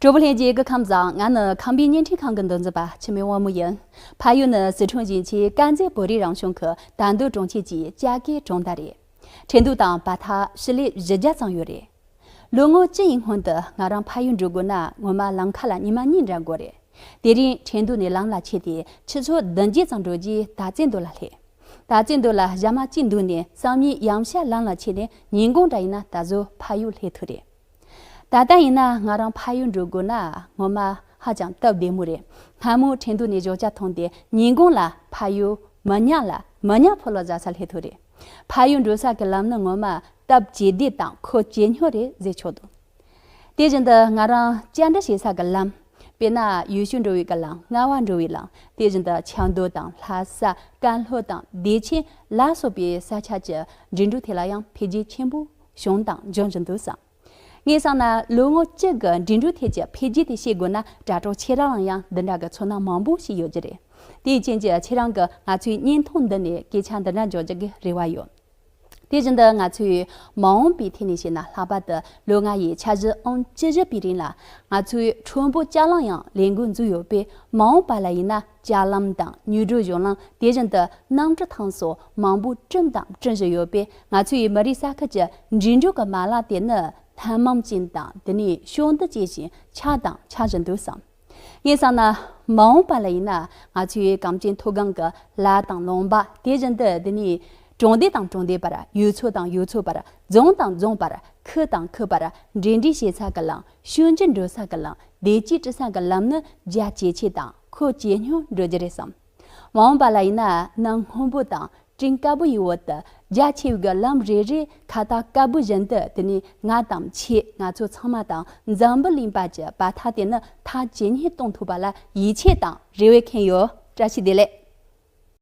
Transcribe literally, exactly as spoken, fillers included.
གྲོགས་པོ་ལྷན་རྒྱས་སྐུ་ཁམས་བཟང་། ང་ནི་ཁམས་པའི་བརྙན་འཕྲིན་ཁང་གི་མདོ་འཛིན་པ་འཆི་མེད་དབང་མོ་ཡིན། ཕ་ཡུལ་ནི་སི་ཁྲོན་ཞིང་ཆེན་དཀར་མཛེས་བོད་རིགས་རང་སྐྱོང་ཁུལ་དར་མདོ་གྲོང་ཁྱེར་གྱི་ལྕགས་ཀའི་གྲོང་རྡལ་རེད། ཁྲེང་ཏུའུ་དང་བར་ཐག་ཕྱི་ལེབ་བཞི་བརྒྱ་ཙམ་ཡོད་རེད། ལོ་ངོ་བཅུ་ཡི་སྔོན་དུ་ང་རང་ཕ་ཡུལ་འགྲོ་དགོས་ན་ངོ་མ་ལམ་ཁ་ལ་ཉི་མ་གཉིས་འདྲ་འགོར་རེད། དེ་རིང་ཁྲེང་ཏུའུ་ནས་ལམ་ལ་ཆས་ཏེ་ཆུ་ཚོད་བདུན་བརྒྱད་ཙམ་འགྲོ་རྗེས་དར་རྩེ་མདོ་ལ་སླེབས། དར་རྩེ་མདོ་ལ་ཞག་མ་གཅིག་འདུག་ནས་སང་ཉིན་ཡང་བསྐྱར་ལམ་ལ་ཆས་ནས་ཉིན་གུང་འདྲ་ཡིན་ན་ད་གཟོད་ཕ་ཡུལ་སླེབས་ཐུབ་རེད། ད་ལྟ་ཡིན་ན་ང་རང་ཕ་ཡུལ་འགྲོ་དགོས་ན་ངོ་མ་ཧ་ཅང་སྟབས་བདེ་མོ་རེད། སྔ་མོ་ཁྲེང་ཏུའུ་ནས་ཞོགས་ཇ་འཐུང་སྟེ་ཉིན་གུང་ལ་ཕ་ཡུལ་མི་ཉག་ལ་མི་ཉག་ཕོ་ལོ་བཟའ་ས་སླེབས་ཐུབ་རེད། ཕ་ཡུལ་འགྲོ་ས་གི་ལམ་ནི་ངོ་མ་སྟབས་ཇེ་བདེ་དང་ཁོ་ཇེ་སྙོམས་རེད་ཟེར་ཆོག་འདུག་དེ་བཞིན་དུ་ང་རང་བཅར་འདྲི་བྱེད་ས་གི་ལམ། དཔེར་ན་ཡུལ་ཤུལ་འགྲོ་བའི་གི་ལམ། རྔ་བ་འགྲོ་བའི་ལམ། དེ་བཞིན་དུ་ཆབ་མདོ་དང་ལྷ་ས། ཀན་ལྷོ་དང་བདེ་ཆེན་ལ་སོགས་པའི་ས་ཆ་གྱི་འགྲིམ་འགྲུལ་ཐད་ལ་ཡང་འཕེལ་རྒྱས་ཆེན་པོ་བྱུང་དང་འབྱུང་བཞིན་འདུག་བསམ། ངས་བསམ་ན་ལོ་ངོ་གཅིག་གི་འགྲིམ་འགྲུལ་ཐད་ཀྱི་འཕེལ་རྒྱས་དེ་ཤེས་དགོས་ན་དྲ་གྲོགས་ཁྱེད་རང་ལ་ཡང་འདི་འདྲ་གི་ཚོར་སྣང་མང་པོ་ཞིག་ཡོད་རྒྱུ་རེད། དེའི་རྐྱེན་གྱིས་ཁྱེད་རང་གིས་ང་ཚོའི་བརྙན་ཐུང་འདི་ནས་སྐད་ཆ་འདི་འདྲ་འཇོག་རྒྱུ་གི་རེ་བ་ཡོད། དེ་བཞིན་དུ་ང་ཚོའི་མ་འོངས་པའི་ཐད་ནས་བཤད་ན། ལྷག་པར་དུ་ལོ་ལྔ་ཡི་འཆར་གཞི་ཨང་བཅུ་བཞི་པའི་རིང་ལ་ང་ཚོའི་ཁྲོན་པོ་ལྕགས་ལམ་ཡང་ལས་འགུལ་འཛུགས་ཡོད་པས། མ་འོངས་པ་ལ་ཡིན་ན་ལྕགས་ལམ་དང་མྱུར་བགྲོད་གཞུང་ལམ། དེ་བཞིན་དུ་གནམ་གྲུ་ཐང་སོགས་མང་པོ་བསྐྲུན་དང་བསྐྲུན་བཞིན་ཡོད་པས། ང་ཚོའི་མི་རིགས་ས་ཁུལ་གྱི་འགྲིམ་འགྲུལ་གྱི་མ་ལག་དེ་ནི་སྣ་མང་ཅན་དང་དེ་ནས་ཕྱོགས་འདུ་ཅན་ཞིང་ཆགས་དང་ཆགས་བཞིན་འདུག་བསམ། ངས་བསམ་ན་མ་འོངས་པ་ལ་ཡིན་ན་ང་ཚོའི་གངས་ཅན་མཐོ་སྒང་གི་ལ་དང་ལུང་པ། དེ་བཞིན་དུ་དེ་ནས་གྲོང་སྡེ་དང་གྲོང་སྡེ་བར། ཡུལ་ཚོ་དང་ཡུལ་ཚོ་བར། རྫོང་དང་རྫོང་བར། ཁུལ་དང་ཁུལ་བར། འབྲེལ་འདྲིས་བྱེད་ས་གི་ལམ། ཕྱོགས་འགྱུར་འགྲོ་ས་གི་ལམ། བདེ་སྐྱིད་འཕྲད་ས་གི་ལམ་ནི་རྒྱ་ཇེ་ཆེ་དང་ཁོ་ཇེ་སྙོམས་འགྲོ་རྒྱུ་རེད་བསམ། མ་འོངས་པ་ལ་ཡིན་ན་གནམ་སྔོན་པོ་དང་སྤྲིན་དཀར་པོ་ཡི་འོག་ཏུ་རྒྱ་ཆེ་བའི་གི་ལམ་རེ་རེ་ཁ་བཏགས་དཀར་པོ་བཞིན་དུ། དེ་ནས་ང་དང་ཁྱེད། ང་ཚོ་ཚང་མ་དང་འཛམ་བུ་གླིང་པ་གྱི་བར་ཐག་དེ་ནི་ཐག་ཇེ་ཉེ་གཏོང་ཐུབ་པ་ལ་ཡིད་ཆེས་དང་རེ་བ་འཁྱེར་ཡོད། བཀྲ་ཤིས་བདེ་ལེགས།